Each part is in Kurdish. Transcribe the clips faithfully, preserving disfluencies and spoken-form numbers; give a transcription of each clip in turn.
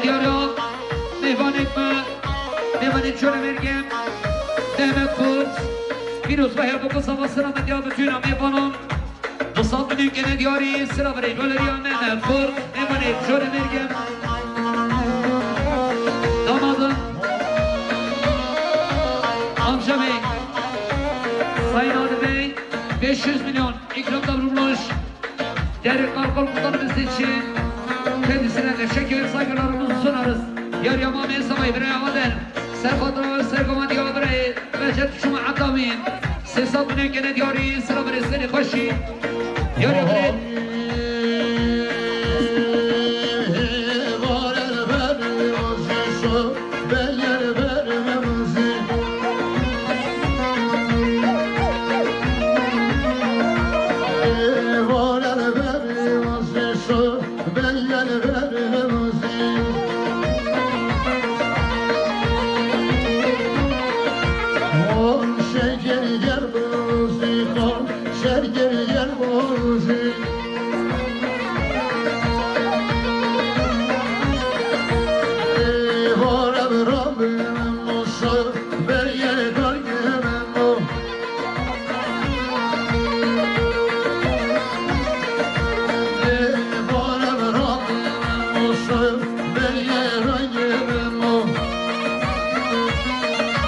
Diyar ya, mêvanek me, mêvanê Çoremêrgê, Mehmet Kurt, pîroz be ya, bi qisava selamet ya, bi tûna mêvanan. Bi sed milyon kene diyarî, sira birê joleriya Mehmet Kurt, mêvanê Çoremêrgê. Damadın, amcamê, Sayın Adil Bey, beş yüz milyon ikram davranmış. Değerli Kartal Muhtarımız için kendisine teşekkür, saygılarımızı sunarız. Yar yama me savay biraya Adel. Serfatra sergoma diya biraya. Behçet şuma Edawîn. Sê sed milyon kene diyarî, sira bi rêzgirê xweşî. Diyarî birê.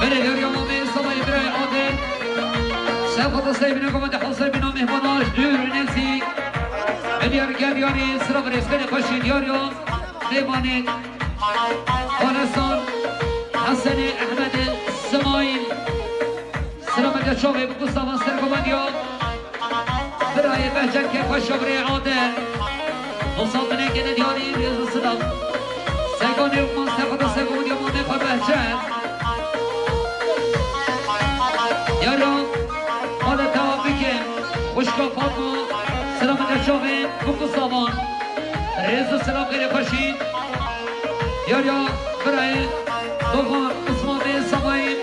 Belê derya mamê Salayê birayê Adil. Sefata seyvine koma de hasar bina mehmana dûr nezî. Milyar gel yarî sira bi rêzgirê xweşî diyar ya. Mêvanê Xalesan Hesenê Ehmedê Simayîl. Silamete çavê bi gustavan sergomandiya. Birayê Behçet ke paşa birê Adil. Musa binê kene diyarî rêz û silam. Sego nêvman sego da sego diya mamê xwe Behçet. Yara, xaleta bike, xwişka Fatma, silamete çavê bi gustavan. Rêz û silam xêrê xweşî. Yar ya, birayê, Doxan, Osman Bey Samayî,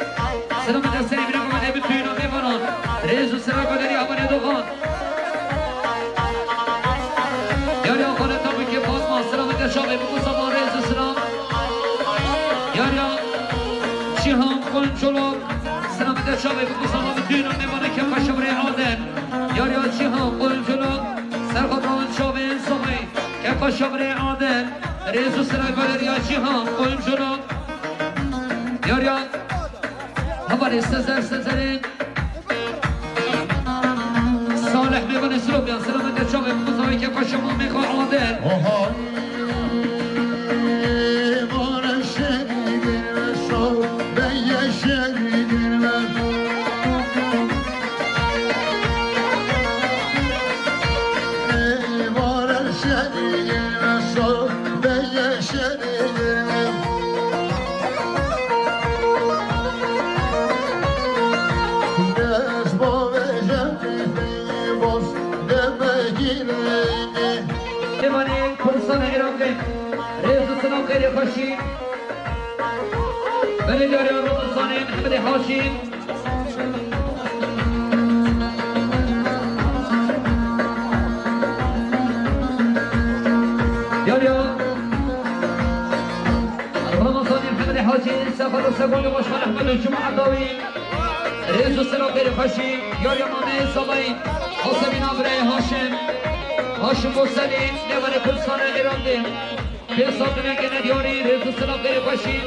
silamete seyvine kome de bi tûyna mêvanan. Rêz û silam xêrê amanê Doxan. Yar ya, xaleta bike Fatma, silamete şavê, bi Saman rêz û silam. Yar ya, Cihan Qunçolok, silamete şavê, bi Saman bi tûyna mêvana ke paşa birê Adil. Yar ya, Cihan Qunçolok, serxotan şavê Samayî. Kefa şabrê Adil, rêz û siray Valeriya Cîhan, Qoyuncuno. Yar ya, hevalê Sezer Sezerê. Salih Mêvanê Silopiyan, selamet de çavê, muzavê kefa şama mêxo Adil. Oha. Vare şerî girme şo, beye şerî girme. Mêvanê Kurdistanê Iraqê, rêz û silav xêrê xweşî. Belê dariya Ramazanê Mehmedê Haşî. Yar ya. Ramazanê Mehmedê Hacî, Sefada Segonî, Başkan Ehmed û Cuma Edawî. Rêz û silav xêrê xweşî. Yar ya mamê Salayî. Hasemîna birayê Haşim. Haşim Boselî, Nêvanê Kurdistanê Îrandê. Pê sed milyon kene diyarî, rêz û silav xêrê xweşî.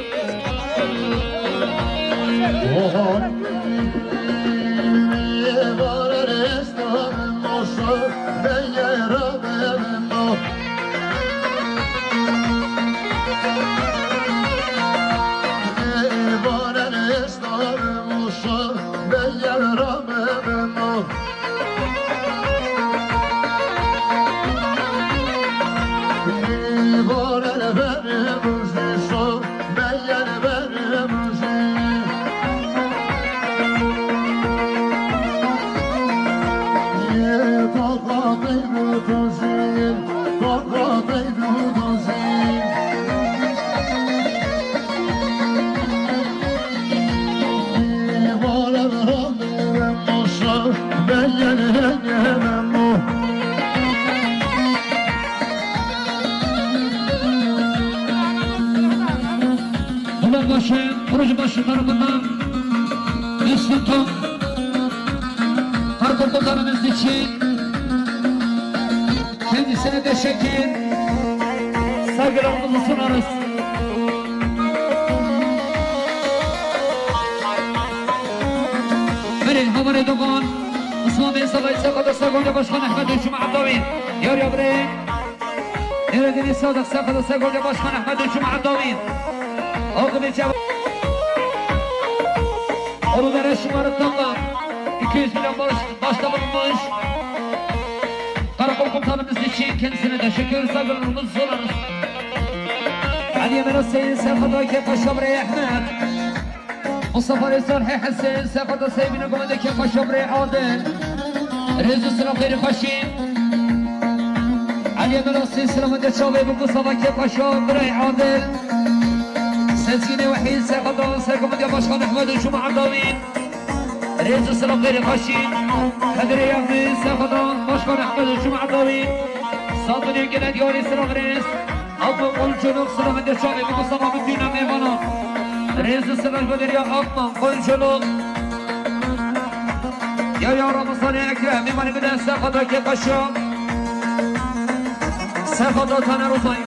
Proje başkanımızdan Mesut'um, Karakolkomutanımız için kendisine teşekkür, saygılarımızı sunarız. Berê havarê dogan, Osman Bey Salay Sefada Segolya Başkan Ahmet Uçum Abdavî, yar ya birê. Êrê dinê Sadık Sefada Segolya Başkan Ahmet Uçum Abdavî. Akıbê çev. Onu da reşumarı tamla. iki yüz milyon bağış, bağışta bulunmuş. Karakol komutanımız için kendisine teşekkür, saygılarımızı sunarız. Aliye Mera Seyit Sefada Kepaşa Bre Ahmet. Mustafa Rêzar Hê Hesên, Sefada Seybîne Gomendeke Paşa Birê Adil. Rêz û silav xêrê xweşî. Eliyê Mirasî, silav de çavê bû Mustafa Kê Paşa Birê Adil. Sezgînê Wehîd, Sefada Sergomendiya Başkan Ehmed û Cuma Edawî. Rêz û silav xêrê xweşî. Hedirê Yavdî, Sefada Başkan Ehmed û Cuma Edawî. Sadunê gele diyarî silav rêz. Abdul Qulçuluk, silav de çavê bû Mustafa Bidîna mêvana. Rêz û silav xêrê ya Akman Qulçuluk. Ya, ya Ramazanê Ekrem, mêvanê bide Sefada Kepaşa. Sefada Taner Uzay.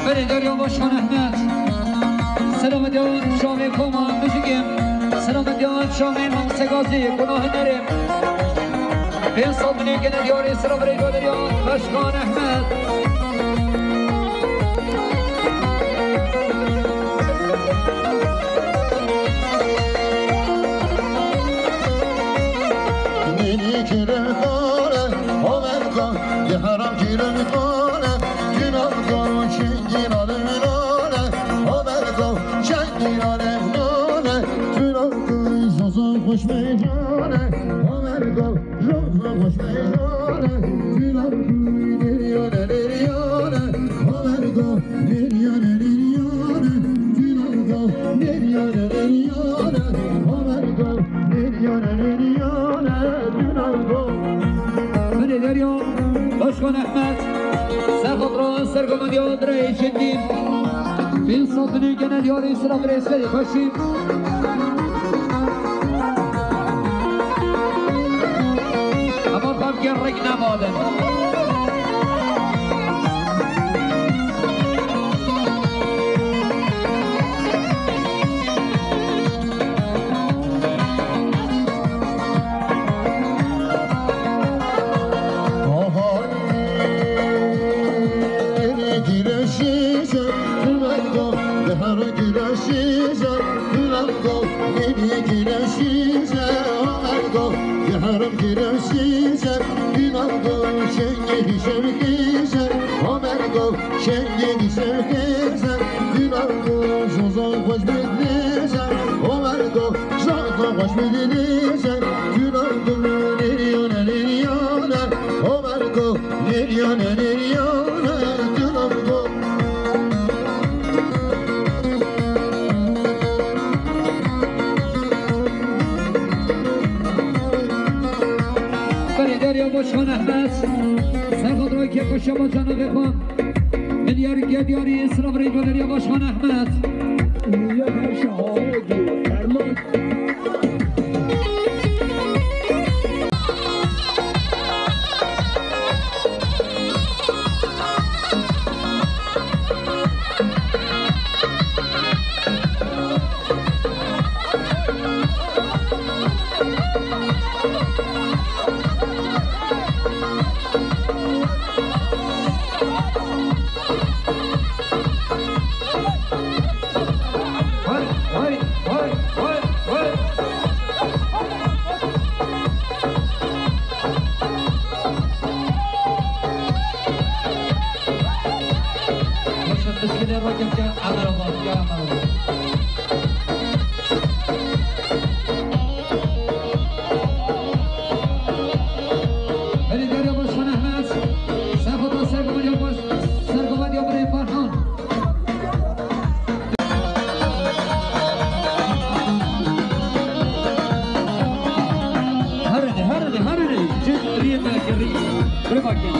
Berê Derya Başkan Ehmed. Selamet ya Şamê Koma Mijigê. Selamet ya Şamê Mamsegazî, Kuna Hunerê. Pênc sed binê gene diyarê sira birê Derya Başkan Ehmed. Nênî kirin kare, Omerka, di heram kirin kare, kinan karo çingî nare minare, Omerka, çingî nare minare, kinan karo zozon xweş meycane, Omerka, zozon xweş meycane, kinan karo neriyane, neriyane, Omerka, Binê Derya, Başkan Ehmed, Serxatra, Sergomendiya Direyê Çendî, pênc sed binê gene diyarê sira birê serê xweşî. Hema xemkê rêk nebadin. Berê der Ya Başkan Ehmed, serxodrayê kêfxweşiya bacanê xwe. Milyar Gediyarî, silav rêva derya Başkan Ehmed. Milyar her şahane diyor, Ferman. Başa tişkilê rakim ke Emer Abad, ya Emer Abad. Belediye Başkanı Ehmet, Sefo da Sergovan Yılmaz, Sergovan Yılmaz Farhan. Herine, herine, herine. Cin riyê me kirî. Bire bakayım.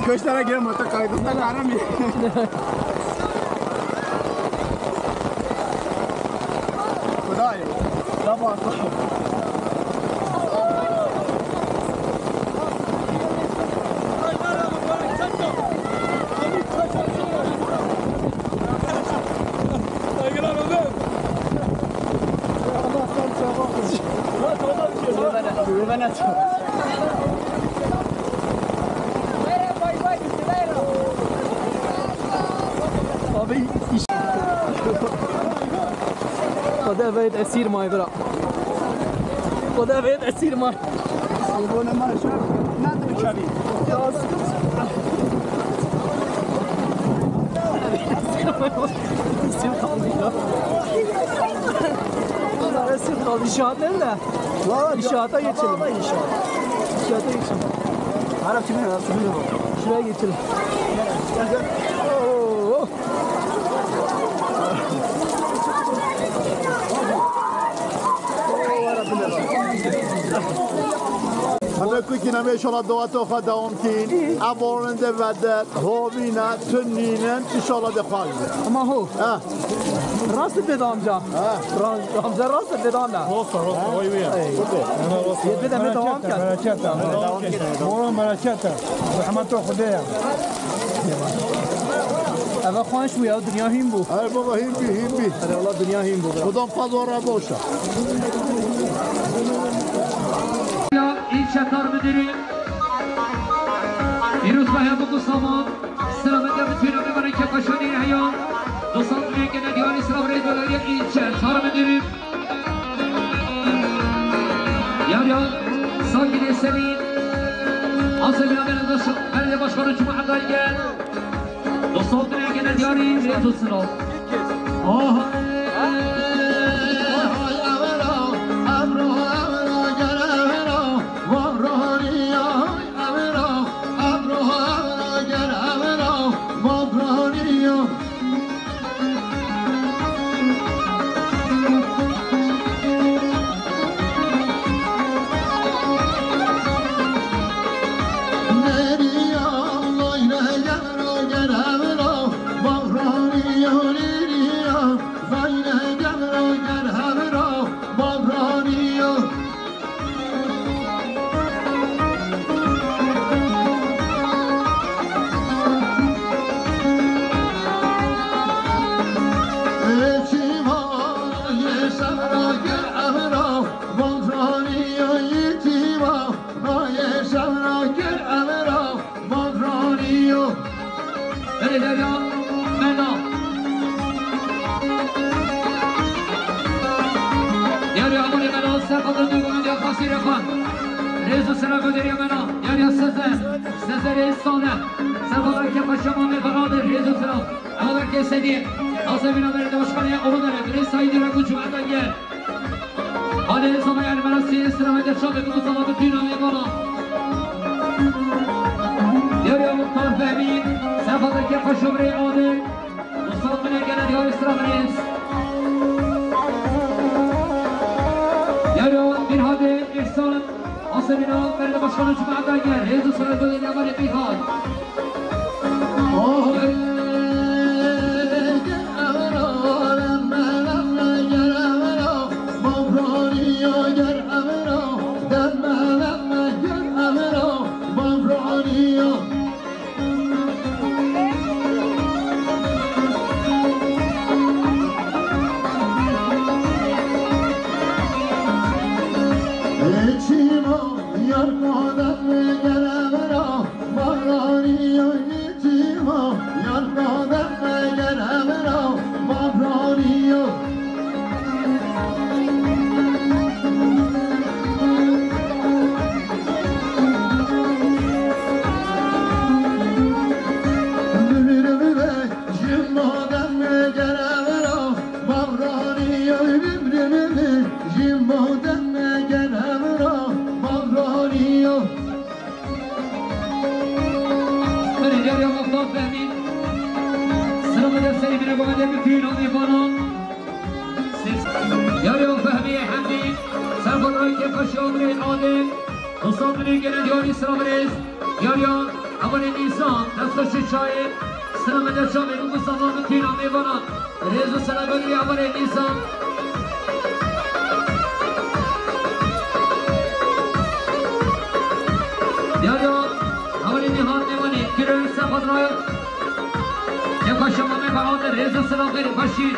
Köşklere girme, hatta kaydı. Sen aram ye. Abi iş. Hadi evet, esir may bira. Hadi evet, esir may. Esir kaldı ya. Bunlar esir kaldı. İnşaat nerede? Valla inşaata geçelim. Valla inşaat. İnşaata geçelim. Ara kimin ya? Şuraya geçelim. Gel, gel. Oo. Hemê kukî nemê inşallah daweta xwe dewam kîn. Ev orinde vedet, hovîne, tunînin, inşallah de xwe. Ama ho. Ha. Rast pê de amca. Ha. Ra-, amca rast pê de amca. Rosta, rosta, oy wî ya. Ey. Yê pê de me dewam kir. Bereket e, bereket e. Moran bereket e. Rehmeta Xwedê ye. Eve xweş bû ya, dinya hîn bû. Her baba hîn bî, hîn bî. Her Allah dinya hîn bû. Xudan fazla re boşa. Ya, ilçe kar müdürü. Pîroz Bey, bu kutlama. Selamet ya bütün ömrü bana kepaşoni heya. Dostlar, buraya gelen diyor, İslam Bey, böyle ya, ilçe kar müdürü. Yar yar, sakin eserin. Asıl ya, belediye baş-, belediye başkanı Cuma Adaygen. Dostlar, direkt gene diyarı, razı olsun o. Oh. Belê derya mena. Derya amanê mena, serfada duygu medya xasî refan. Rêz û sena goderya mena. Derya Sezer. Sezer Êsane. Serfada ke paşa mamê beraber. Rêz û sena. Ama belki sediye. Azemina belediye başkanı ya onu da ne? Rêz Saîdî Rekuçu Erdengel. Hadi sana yani merasi selamet yaşam ve bu zaman bütün anlayıp ama. Derya Muhtar Fehmi, sefada kefa şobre adı. Mustafa Bine gelen diyor İslam Reis. Derya bir hadi İhsan, Asabina, Belediye Başkanı Cuma Erdengel, Reis Usta Bölge Yaman Etmihal. Yar madem gel evra, Bahraniyo yetima, yar madem gel evra, Bahraniyo. Ömrümü ver, jim madem gel evra, Bahraniyo, ömrümü ver, jim madem gel evra, Bahraniyo. Belê, Derya Muxtar Fehmî. Sırada da Selimine bu kadar bütün o Nirvana. Derya Fehmî Hemdî. Serfadayê Kepaşî Amrê Adil. Dostan, binê gene diyarî sıra birêz. Derya, Amanê Nîsan. Destxweş çayê. Sırada da çavê bu Mustafa bütün o Nirvana. Rêz û sena goderê Amanê Nîsan. Rêz û silav xêrê xweşî.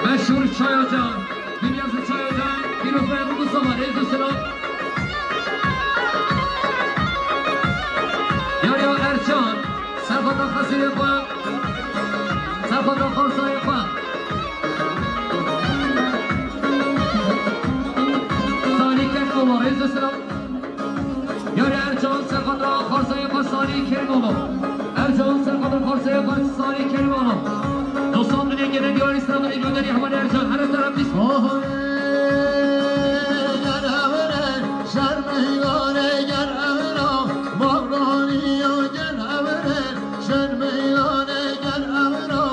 Meşhûr Çayocan. Gülyazi Çayocan. Pîrozbaya Mustafa. Rêz û silav. Yar ya Ercan. Serxweda xezirê xwe. Serxweda xalsayê xwe. Salih Kekova. Rêz û silav. Yarê Ercan serxwedra xwarzayê xwe Salî Kerimova. Ercan serxwedra xwarzayê xwe Salî Kerimova. Dostan binê gene diyarî sera binê gönderiye hevalê Ercan. Here taraf biz. Oho, gel evere, şer meydane gel evera. Mavraniya gel evere, şer meydane gel evera.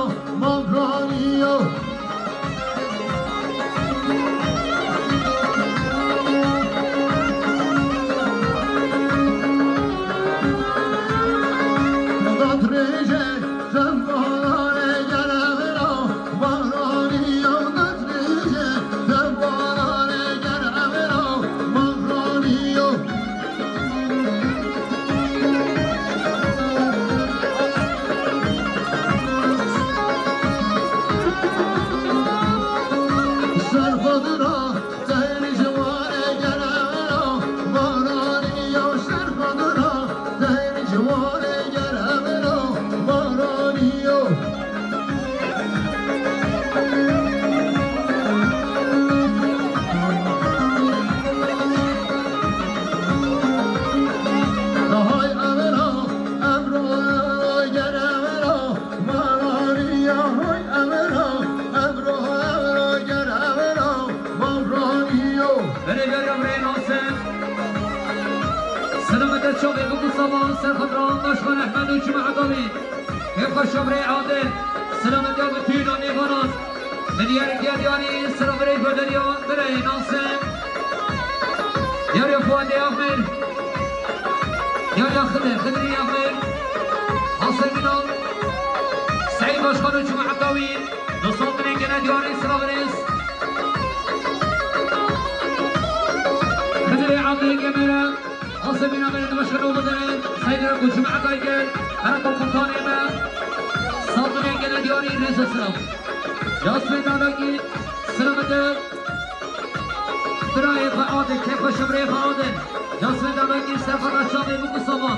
Mavraniya. Berê berê birê Nasir. Silamete çavê biku savan serxwedra Başkan Ehmed û Cuma Edawî. Hêfa şabrê Adil. Silamete ya bütün mêvanan. Milyar gel diyarî sira birê gönderiya birê Nasir. Yarê Fuadê Axmir. Yarê Xidê, Xidrî Axmir. Hasan Ünal. Seyîd Başkan û Cuma Edawî. Dostan binê gene diyarî sira birê. Xidrê Abdülkemer'e, Asebîna Belediye Başkanı Oğlu Deren, Saygıra Koçum Akayker, Karakol Komutanı Eme, Sabdine gene diyarî rêz û silav. Yasmin Dalaki, silamete, birayê xwe Adil, kêfa şabrê xwe Adil. Yasmin Dalaki, serxwedra çavê biku savan.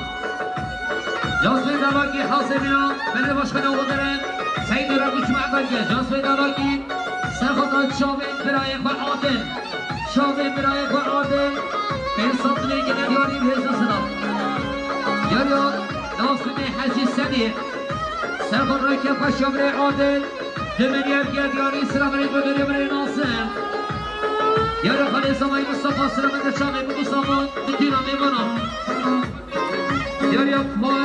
Yasmin Dalaki, Hasebîna Belediye Başkanı Oğlu Deren, Saygıra Koçum Akayker. Yasmin Dalaki, serxwedra çavê birayê xwe Adil. Çavê birayê xwe Adil, pênc santimê gene diyarî rêz û silav. Yariya Nasrînê Hecî Sedî. Serxwedra kêfa şabrê Adil, di milyar gel diyarî sira birê gönderiye birê Nasir. Yariya Xalê Samayî Mustafa, silamete çavê biku savan, bitîna mêvanan. Yariya Xwe.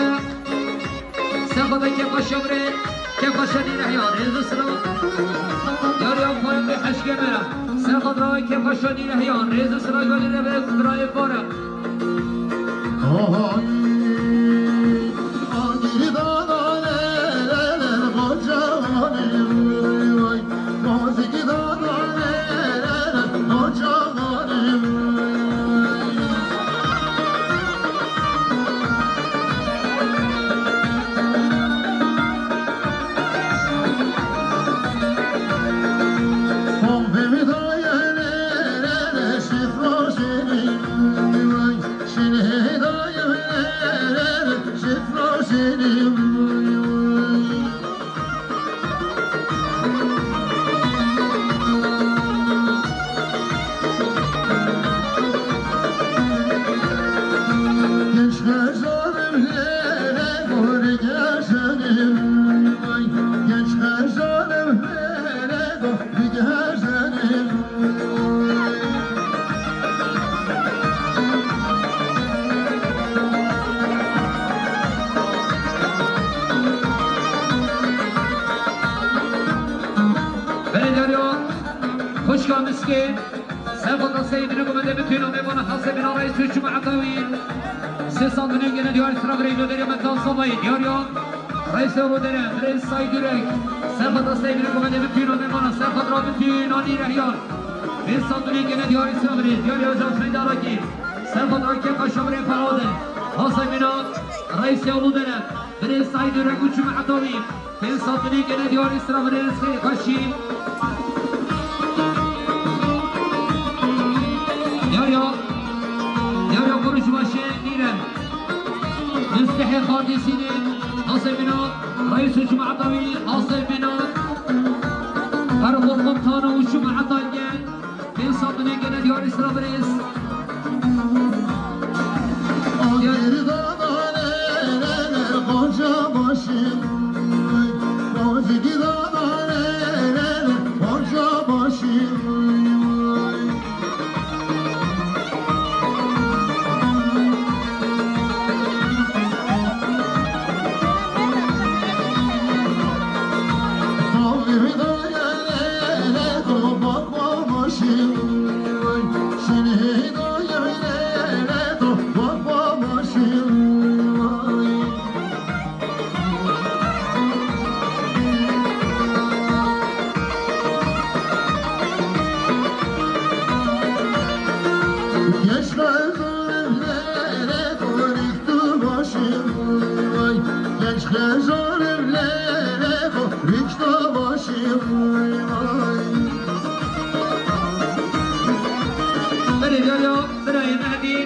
Serxwedra kêfa şabrê, kêfa şanî rehya, rêz û silav. Yariya Xwe bi heşke me. Serxwedra kêfa şanî rehya, rêz û silav, yolî rebe birayê Xwe re. Ohoy, agirî dana le, le, le, koca vay, vay. Belediye Xwişka Miskê, serxwedra Seyîd Rîgo me de bitîna mêvana Hasebîna Reîs û Cuma Etawî. Sê sandinê gene diyarî sira birê Noderiya Metan Sabayî, diyariya Reîs Rodere, Reîs Saîd Ürek, serxwedra Seyîd Rîgo me de bitîna mêvana, serxwedra bitîna nîrehyan. Pênc sandinê gene diyarî sira birê, diyariya Can Seyîd Arakî, serxwedra kêfa şabrê Ferhade. Hase Mîna, Reîsê Uludere, birêz Saîd Ürek û Cuma Etawî, pênc sed binê gene diyarî sira birêz Xeşî. Yar ya, yar ya, Kuruş Başê Nîrem. Mustehê Xardîsînê, Hase Mîna, Reîs û Cuma Etawî, Hase Mîna, Ferqo Komutanı û Cuma Etawî. Pênc sed binê gene diyarî sira birêz. Berê Derya, birayê Mehdî,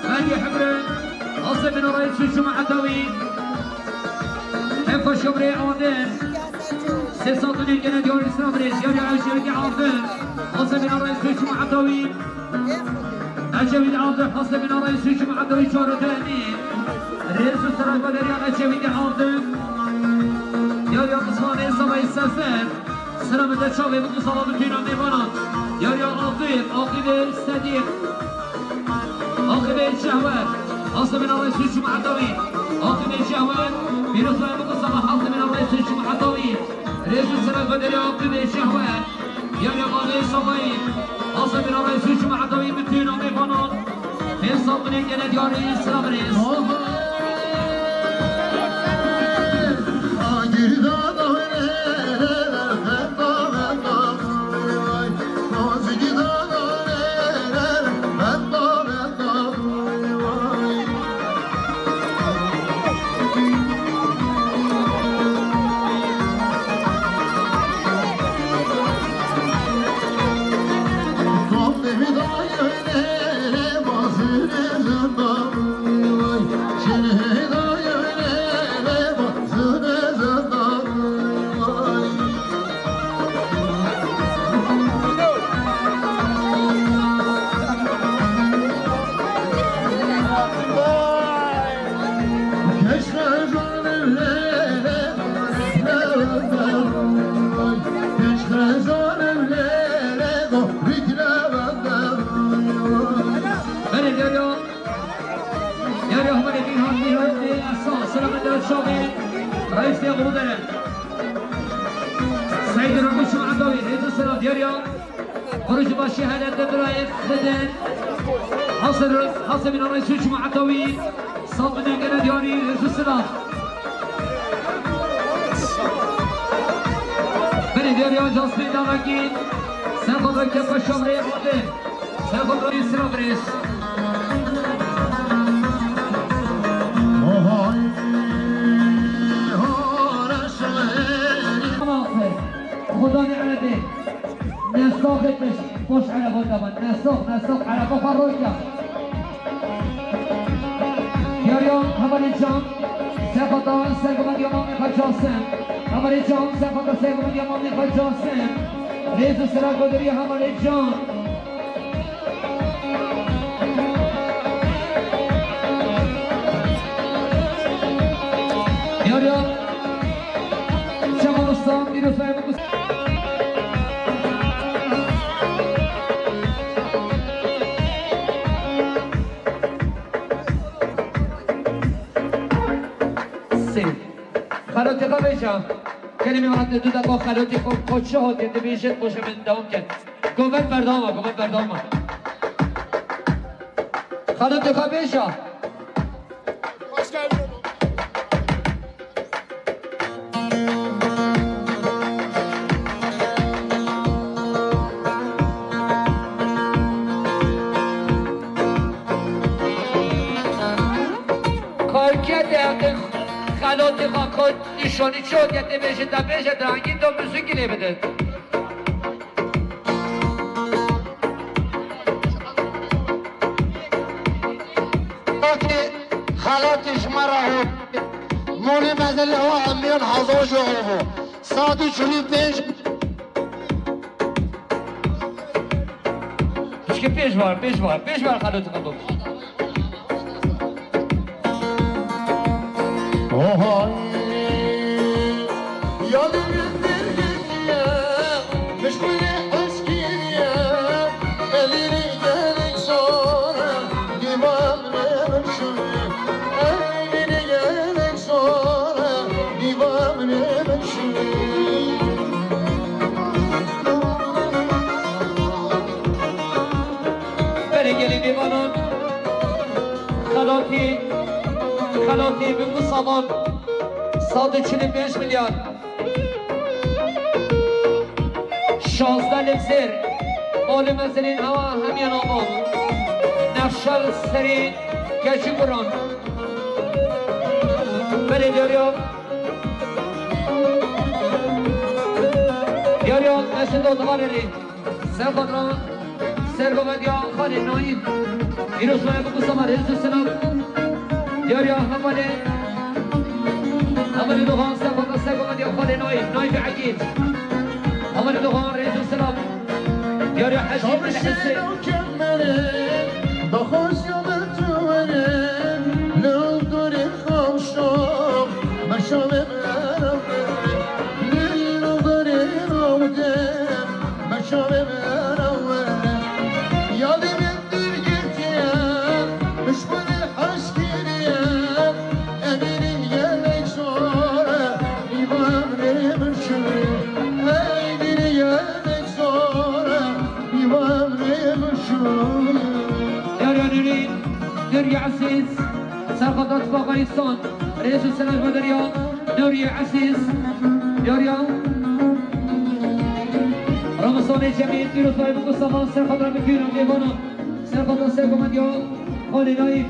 Mehdî Hemre, Hase Mîna Reîs û Cuma Etawî, Hempa Şobrê Adir, Sê Satunê gene diyarî sira birêz, Derya Ecevîdî Adir, Hase Mîna Reîs û Cuma Etawî, Ecevîdî Adir, Hase Mîna Reîs û Cuma Etawî, çar û deh nî, Rêz û Sera Derya Ecevîdî Adir, Derya Mislanê Savayî Sezer. Sira min de çavê bikin sala bi tîna mêvanan. Yariya Aqîb, Aqîbê Sedîq. Aqîbê Şehwet. Hase Mîna Reîs û Cuma Etawî. Aqîbê Şehwet. Pîroz ve bikin sala Hase Mîna Reîs û Cuma Etawî. Rêz û sira Federê Aqîbê Şehwet. Yariya Aqîbê Savayî. Hase Mîna Reîs û Cuma Etawî bi tîna mêvanan. Pênc sed binê gene diyarî sira birêz. Belê, gel ya. Yariya Hemerê Mîhan, Mîhan, Esas, Selamet Derçavê, Reîsê Uludere. Seydî Ragû Cuma Etawî, Rêz û Selam, yariya. Kurucu Başî Helete birayê Xidin. Hasir, Hase Mîna Reîs û Cuma Etawî. Sal binê gene diyarî, Rêz û Selam. Belê, yariya Casmê Dalakî. Sen xwe Kefa Şamrê Adil. Selamet Reîs, selamet Reîs. Xudanê Erebê. Nesaxê pêş, boş Ereba daba. Nesax, nesax Ereba xwe roy ke. Yariya Hevalê Can. Sefata sergumendiya mamê xwe Casim. Hevalê Can, sefata sergumendiya mamê xwe Casim. Rêz û sera Goderiya Hevalê Can. Yar ya. Şemal Usta, Mîrosayê Mukus. Sê. Xelatê xwe bêje. Kelimê hate du deqa xelatê xwe, xwe çi hate dibêje, xwe ji min dewam ket. Gover berdama, gover berdama. Xanım, tu xwe bêje. Xelatê xwe kot nîşanî çi hatiye tê bêjin, te bêje direngî to muzîkî lê bidin. Xelatê, xelatê ji me re hot. Molê mezin li ewa emiyan hazar ji ew bû. Sed û çil û pênc. Pişkî pêş var, pêş var, pêş var xelatê xwe bû. Ohay. Yalnız bir gece, meşgule aşkıya, elini gelin sonra, divan verin şunu. Elini gelin sonra, divan verin şunu. Berê gelî mêvanan, xelatî, xelatî bi Musaman, sed û çil û pênc milyar. Şazdeh Levzêr, malê mezinên ewa hemiyan avan. Nexşa li serê keçî guran. Berê diyariya, diyariya meşin do divarê rê. Ser xatra, sergovendiya xalê Naîm. Pîroz baye bi Mustafa, rêz û selam. Diyariya hevalê, hevalê Doğan, ser xatra, sergovendiya xalê Naîm, Naîm Egîd. Hevalê Doğan, rêz û selam. Diyariya Hecî, Hecî. Diyariya Nurî, Nurî Ezîz, ser xatra Tifaqa Însan, rêz û selam ji bo diyariya Nurî Ezîz, diyariya Ramazanê Cemîl, pîroz baye bi Mustafa, ser xatra Mukîna, mêvanan, ser xatra sergovendiya xalê Naîm,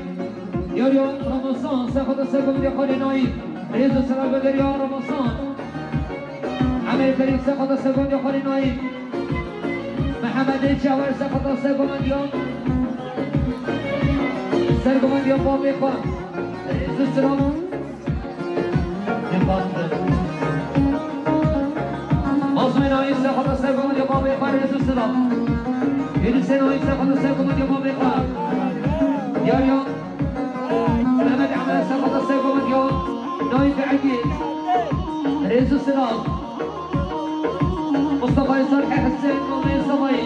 diyariya Ramazan, ser xatra sergovendiya xalê Naîm, rêz û selam ji bo diyariya Ramazan. Emê Ferîd, ser xatra sergovendiya xalê Naîm. Mihemedê Çawer, ser xatra sergovendiya, sergovendiya babê xwe. Rêz û selam. Mazlûmê Naîm, ser xatra sergovendiya babê xwe. Rêz û selam. Yunusê Naîm, ser xatra sergovendiya babê xwe. Diyariya Mehmet Emer, ser xatra sergovendiya Naîm Egîd. Rêz û selam. Mustafa Êsar, Hesên, Mamê Semayî.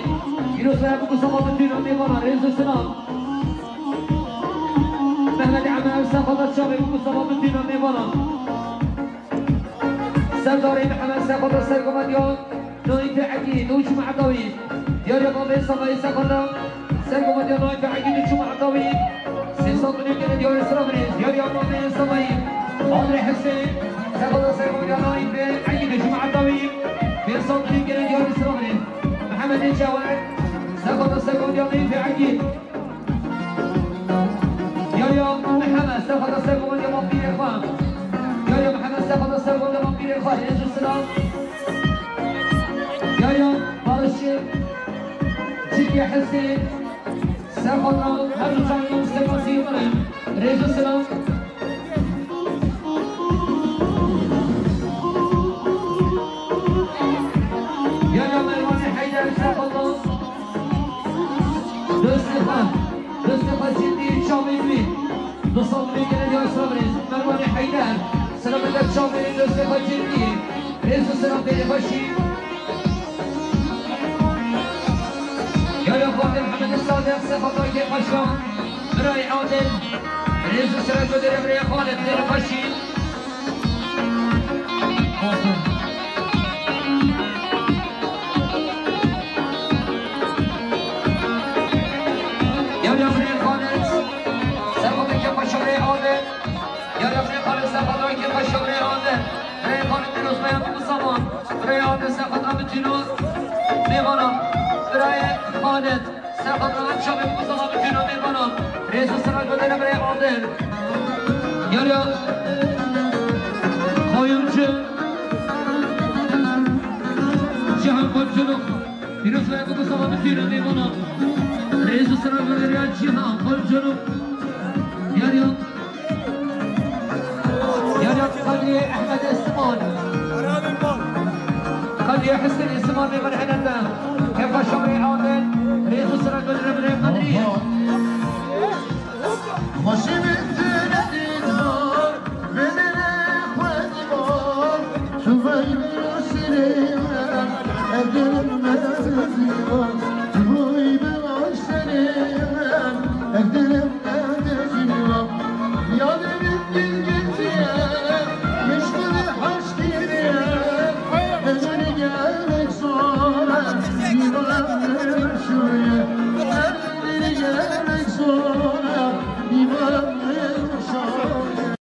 Pîroz baye bi Mustafa, bi tîna mêvanan, rêz û selam. Mehmet Emer, ser xatra çavê bi Mustafa, bi tîna mêvanan. Serdarê Mihemed, ser xatra sergovendiya Naîm Egîd û Cuma Dawî. Diyariya babê Semayî, ser xatra sergovendiya Naîm Egîd û Cuma Dawî. Sê sed milyon gele diyarê sira birêz. Diyariya babê Semayî. Adrê Hesên, ser xatra sergovendiya Naîm Egîd û Cuma Dawî. Pênc sed milyon gele diyarê sira birêz. Mihemedê Çawer, ser xatra sergovendiya Naîm Egîd. Diyariya Mihemed, ser xatra sergovendiya Mapîrê xwe. Diyariya Mihemed, ser xatra sergovendiya Mapîrê xwe. Rêz û selam. Diyariya Barışê, Cikê Hesên, ser xatra her du çavê Mustafa Sîmir. Rêz û selam. Diyariya Mervanê Heyder, ser xatra. Dostê xwe, dostê xwe Cindî, çavê wî. Du sed milyon gele diyar sira birêz. Mervanê Heyder, selamete çavê dostê xwe Cindî. Rêz û selam, bêrê xweşî. Yaya Xalid Hemedê Sadeq, ser xatra Egîd Paşa. Birayê Adil. Rêz û selam ji bo dêrê birayê Xalid, bêrê xweşî. Ya, ya, birayê Xalid, ser xwe veke paşa birayê Adil. Ya, ya, birayê Xalid, ser xwe veke paşa birayê Adil. Birayê Xalid, pîroz baye bi Mustafa. Birayê Adil, ser xwe veke bi tîna mêvanan. Birayê Xalid. Ser xatra çavê Mustafa, bi tîna mêvanan. Rêz û selam ji bo dêrê birayê Adil. Yar ya. Kêra mêvanan. Rêz û sera ve ya Cîhan, Xalcano. Yariyan. Yariyan Kadriye Ehmed Esiman. Kadriye Hüseyin Esiman ve Merhenet'e. Kefa Şamrê Adil. Rêz û sera Kadriye Kadriye. Xweşî min tu nedît bar, vê mêrê xwedî bar, tu veyvê sirê, ev gelin